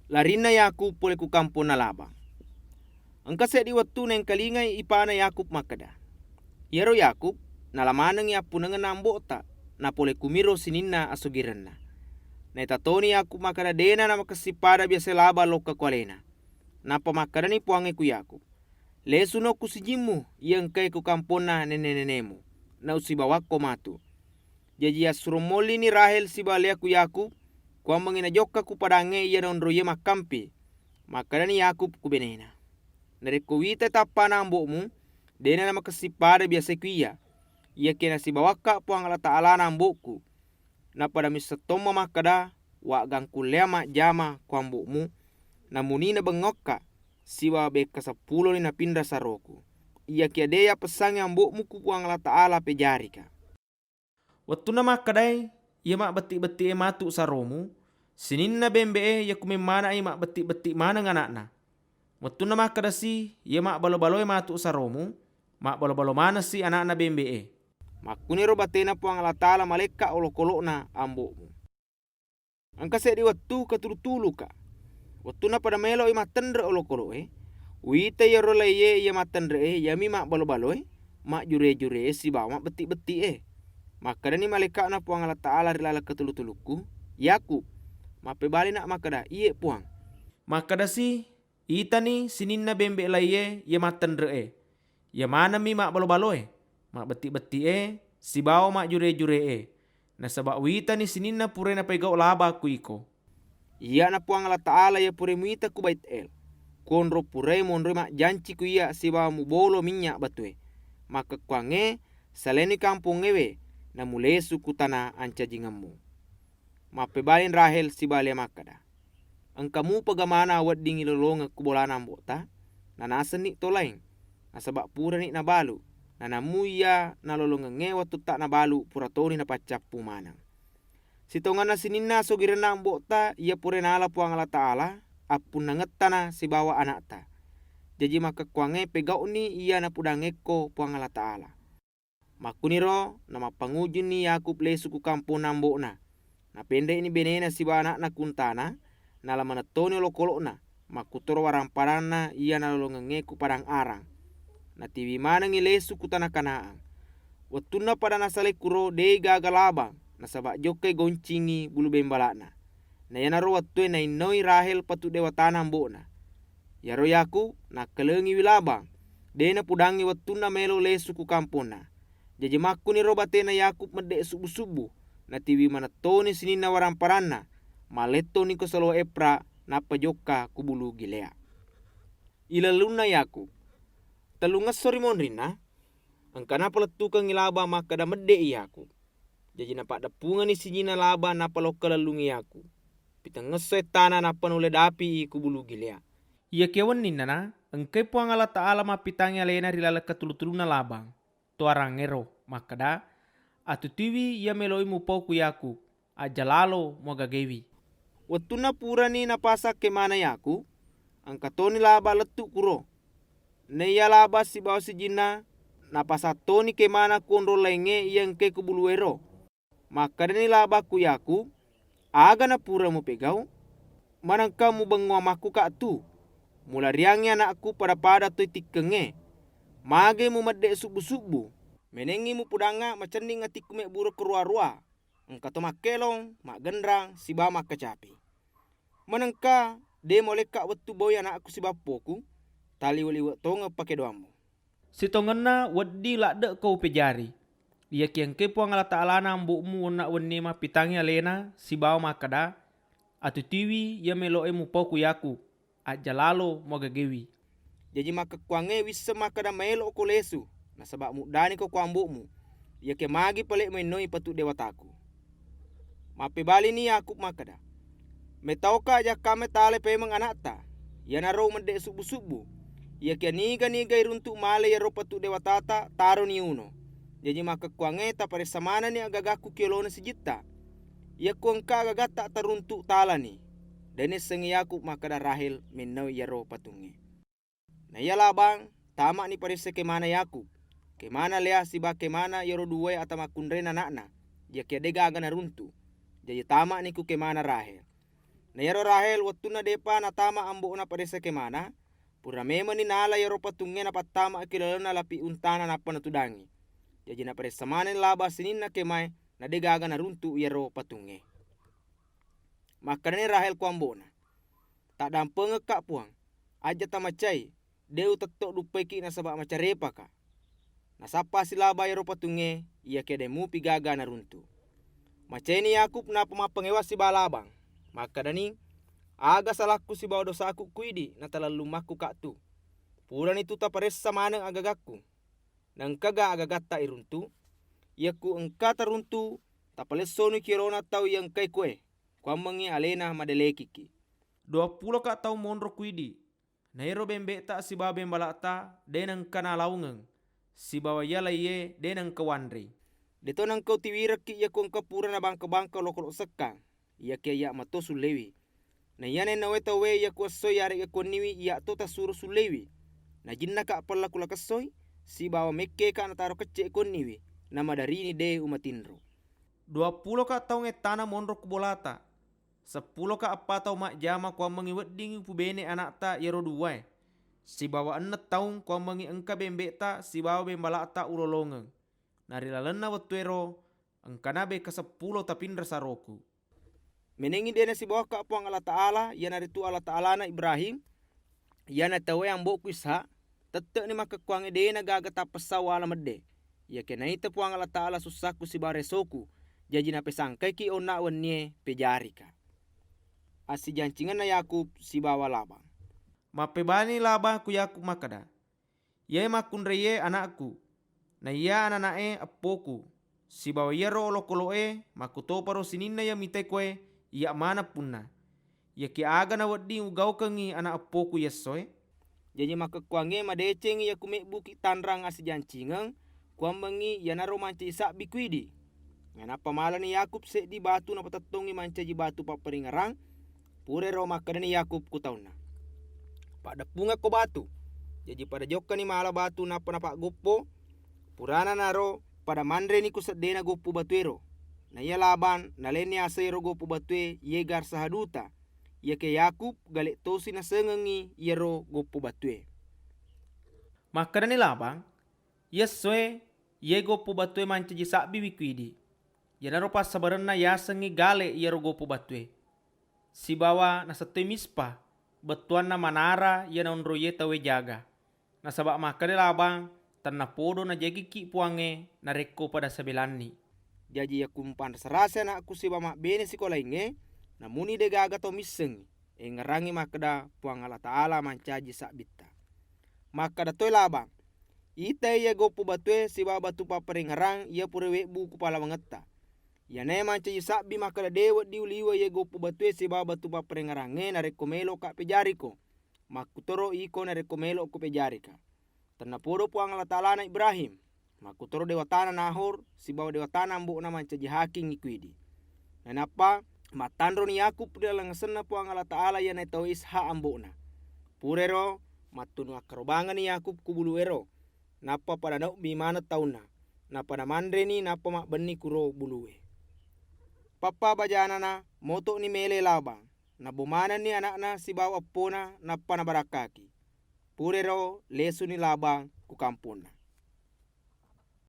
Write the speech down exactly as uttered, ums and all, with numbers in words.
Larinna Yakub pole ku kamponna Laban. Engka seddi wettu naengkalingai ipana Yakub makkeda. Iyaro Yakub nala manengngi appunengenna ambo'ta, napole kumiro sininna asogirenna. Naita toni Yakub makkeda de'na namakessing pada biasa Laban lokka ku alena. Nappa makkedani Puangnge ku Yakub, "Lesuno ku sijimmu iya engkae ku kamponna nene-nenemu, nausibawakko matu." Jaji assuro mollini Rahel sibawa Lea ku Yakub, kuammengngi najokka ku padangnge iya naonroiye makkampi. Makkedani Yakub ku benena, "Narekko witai tappana ambo'mu, de'na namakessing pada biasa ku iya. Iyakiya nasibawakka Puang AllataalaNa ambo'ku. Napada misseng tomma makkeda, waggangkulleang majjama ku ambo'mu, namunina bengngokka, sibawa bekka seppuloni napinra saroku. Iyakiya de' yapessangngi ambo'mu ku Puang Allataala pejarika." Wettunna makkedai iya mabbetti-betti'e matu saromu, sininna bembe'e iya kumemmana'i mabbetti-betti maneng ana'na. Wettunna makkedasi iya mabbalo-baloe matu saromu, mabbalo-balo manengsi ana'na bembe'e. Makkuniro batena Puang Allataala malekka olokolo'na ambo'mu. Engka seddi wettu katulu-tuluka. Wettunna pada melo'i mattenre olokolo'e, uwita iyaro laiye iya mattenre'e, iyami mabbalo-baloe, majjure-juree sibawa mabbetti-betti'e. Makkedani malaeka'na Puang Allataala ri laleng katulu-tulukku, "Yakub." Mappebalina makkeda, "Iye, Puang." Makkedasi, "Itani sininna bembe laiye iya mattenre'e, iya manemmi mabbalo-baloe, mabbetti-betti'e, sibawa majjure-jure'e, nasaba uwitani sininna purae napegau Laban ku iko. Iyana Puang Allataala iya purae muita ku Bait-El, kuonro purae monroi majjanci ku iya sibawa mubolo minnya batue. Makkekkuangnge, salaini kampongngewe, namulesu ku tana ancajingemmu." Mappebalini Rahel sibawa Lea makkeda, "Engka mupa gamana weddingngi lolongeng ku bolana ambo'ta? Nanasenni to laing, nasaba purani nabalu, nanammu iya nalolongengnge wettutta nabalu pura toni napaccappu maneng. Sitongenna sininna asogirenna ambo'ta iya pura nala Puang Allataala, appunnangettana sibawa ana'ta. Jaji makkekkuangnge pegau'ni iya napudangngekko Puang Allataala." Makkuniro namappangujunni Yakub lesu ku kamponna ambo'na. Napenre'ni benena sibawa ana'na ku untana, nala maneng toni olokolo'na, makkutoro waramparanna iya nalolongengnge ku padang Aram. Natiwi manengngi lesu ku tana Kanaan. Wettunna pada nasalai kuro, de'i gaga Laban, nasaba jokkai goncingngi bulu bembala'na. Na iyanaro wettue nainnoi Rahel patu dewatana ambo'na. Iyaro Yakub nakkalengiwi Laban, de' napudangngi wettunna melo lesu ku kamponna. Jaji makkuniro batena Yakub medde subbu-subbu, natiwi maneng toni sininna waramparanna, mallettoni ko salowa Efra, nappa jokka ku bulu Gilea. Ilellunna Yakub. Tellungesso ri monrinna, engkana palettukengngi Laban makkeda medde'i Yakub. Jaji napaddeppungenni sijinna Laban nappa lokka lellungngi Yakub. Pitengngesso ettana nappa nulle dapi'i ku bulu Gilea. Iyakiya wenninnana, engkai Puang Allataala mappitangngi alena ri laleng katulu-tulunna Laban, to Aramngero, makkeda, "Atutiwi iya melo'i mupau ku Yakub, ajja lalo muagagewi." Wettunna purani napasang kemana Yakub, engka toni Laban lettu kuro. Naiya Laban sibawa sijinna napasang toni kemana ku onrong laingnge iya engkae ku buluero. Makkedani Laban ku Yakub, "Aga napura mupegau? Manengka mubengngoang makkuka tu? Mulariangngi anakku pada-pada toi tikkengnge. Mage mumedde subbu-subbu? Menengngi mupudangnga macenning atikku mebburo keruwa-ruwa. Engka to makkelong, maggenrang, sibawa makkacapi. Manengka de molekka wettu bawoi anakku siba eppoku, taliwe-liwe tongeng pakedoammu. Sitongenna wedding ladde'ko upejari. Iyakiya engkai Puang Allataalana ambo'mu onna wennie mappitangngi alena sibawa makkeda, 'Atutiwi iya melo'e mupau ku Yakub, ajja lalo muagagewi.'" Jaji makkekkuangnge wisseng makkeda maelo'ko lesu, nasaba muddaniko ku ambo'mu, iyakiya magi pale' maennoi patu dewataku. Mappebalini Yakub makkeda, "Metauka jakkamme tale paimeng ana'ta, iyanaro umedde subbu-subbu. Iyakiya niga-niga iruntu male iyaro patu dewatata, taroni uno. Jaji makkekkuangnge taparessa manenni agagakku ki yolona sijitta. Iyakku engka agagatta taruntu, talani." De' naissengngi Yakub makkeda Rahel mennau iyaro patungnge. Naiya Laban tama'ni paressa kemana Yakub, kemana Lea siba kemana iyaro duwae ata makkunrainna ana'na, iyakiya de' gaga naruntu. Jaji tama'ni ku kemana Rahel. Na iyaro Rahel wettunna dé'pa natama ambo'na padéssa kémana, pura mémenni nala iyaro patungnge napattama'ki lalenna lapi untana nappa natudangi. Jaji napadéssa manenni Laban sininna kémaé, na dé'gaga naruntu iyaro patungnge. Makkedani Rahel ku ambo'na, "Taddampengekka, Puang, ajja tamacai, dé' utetto duppaiki nasaba macarépaka." Nasappasi Laban iyaro patungnge, iyakiya dé' mupi gaga naruntu. Macaini Yakub nappa mappangéwa siba Laban. Makkedani, "Aga salakku sibawa dosaku ku idi natalellummakku ka'tu? Purani tu taparéssa maneng agagakku. Naengkaga agagatta iruntu? Iyakku engka taruntu, tapalessonui kirona tau iya engkai koé, kuammengngi aléna madélékiki. Duappuloka taung monro ku idi, na éro bémbé'ta sibawa bémbala'ta dé' naengka nalaungeng, sibawa iya laié dé' naengka uwanréi. Dé'to naengka utiwirekki iyako engka pura nabangka-bangka olokolo sekkang, iyakiya iyya' mato sulléiwi. Na iyana nawé tauwé iya kuessoi yaré'ga kuwenniwi, iyya' to tassuro sulléiwi. Najinnaka pella kulakessoi, sibawa mékkéka nataro kecce' kuwenniwi, namadarini dé' umatinro. Duappuloka taung ettana monro ku bolata, seppuloka eppa taung majjama kuammengngi weddingngi upubéné ana'ta iyaro duwaé, sibawa enneng taung kuammengngi engka bémbé'ta sibawa bémbala'ta ulolongeng. Na ri lalenna wettuéro engkana békka seppulo tapinra saroku." Ménéngngi dé' nasibawakka Puang Allataala, iyanaritu Allataalana Ibrahim, iyana tauwé ambo'ku Ishak, tette'ni makkekkuwangngé dé'na gaga tappessau ala meddé. Iyakiya naita Puang Allataala sussakku sibawa résoku, jaji napésangkaiki onna wennié péjarika. Assijancingenna Yakub sibawa Laban. Mappébalini Laban ku Yakub makkeda, "Iyaé makkunraié ana'ku, na iya anana'é eppoku, sibawa iyaro olokolo'é makkutoparo sininna iya mitai koé iyya' maneng punna. Iyakiya aga nawedding ugaukengngi ana' eppoku iyessoé?" Jaji makkekkuwangngé madécéngngi iya kumébbuki tanrang assijancingeng, kuammengngi iyanaro mancaji sabbi ku idi. Nainappa malani Yakub séddi batu napatettongngi mancaji batu papparingngerang. Purairo makkedani Yakub ku taunna, "Paddeppungekko batu." Jaji pada jokkani mala batu nappa napaggoppo. Purana naro pada manréni ku seddéna goppo batuéro. Na iya Laban nalénni aseng iyaro goppo batué Yegar Sahaduta. Iyakiya Yakub galé tosi nasengengngi iyaro goppo batué. Makkedani Laban, "Iyessoé, iyé goppo batué mancaji sabbiwi ku idi." Iyanaro passabarenna yasengngi galé iyaro goppo batué. Sibawa nasettoi Mispa, bettuwanna manara iya naonroiyé tauwé jaga. Nasaba makkeda Laban, "Tennapodo najagiki Puwangnge narékko pada sabélanni." Jaji, yakku mpanrasa-rasai ana'ku sibawa mabbéné sikolaingngé, namuni dé'gaga tau missengngi, éngngerangngi makkeda Puwang Allataala mancaji sabbitta. Makkeda toi Laban, "Itai iya goppo batué sibawa batu papparéngngerang iya pura wébbu ku palawangetta. Iyanaé mancaji sabbi makkeda dé' wedding uliweng iya goppo batué sibawa batu papparéngngerangngé narékko mélo'ka péjariko. Makkutoro iko narékko mélo'ko péjarika. Tennapodo Puwang Allataalana Ibrahim, makkutoro déwatana Nahor sibawa déwatana ambo'na mancaji hakingngi ku idi." Nainappa mattanroni Yakub ri laleng asenna Puwang Allataala iyanaé tau Ishak ambo'na. Purairo mattunu akkarobangenni Yakub ku bulu'éro, nappa pada naobbi maneng taunna. Nappa namanréni nappa mabbenni kuro bulué. Pappa bajanana moto'ni mélé Laban, nabbo manenni ana'na sibawa eppona nappa nabarakkaki. Purairo lésuni Laban ku kamponna.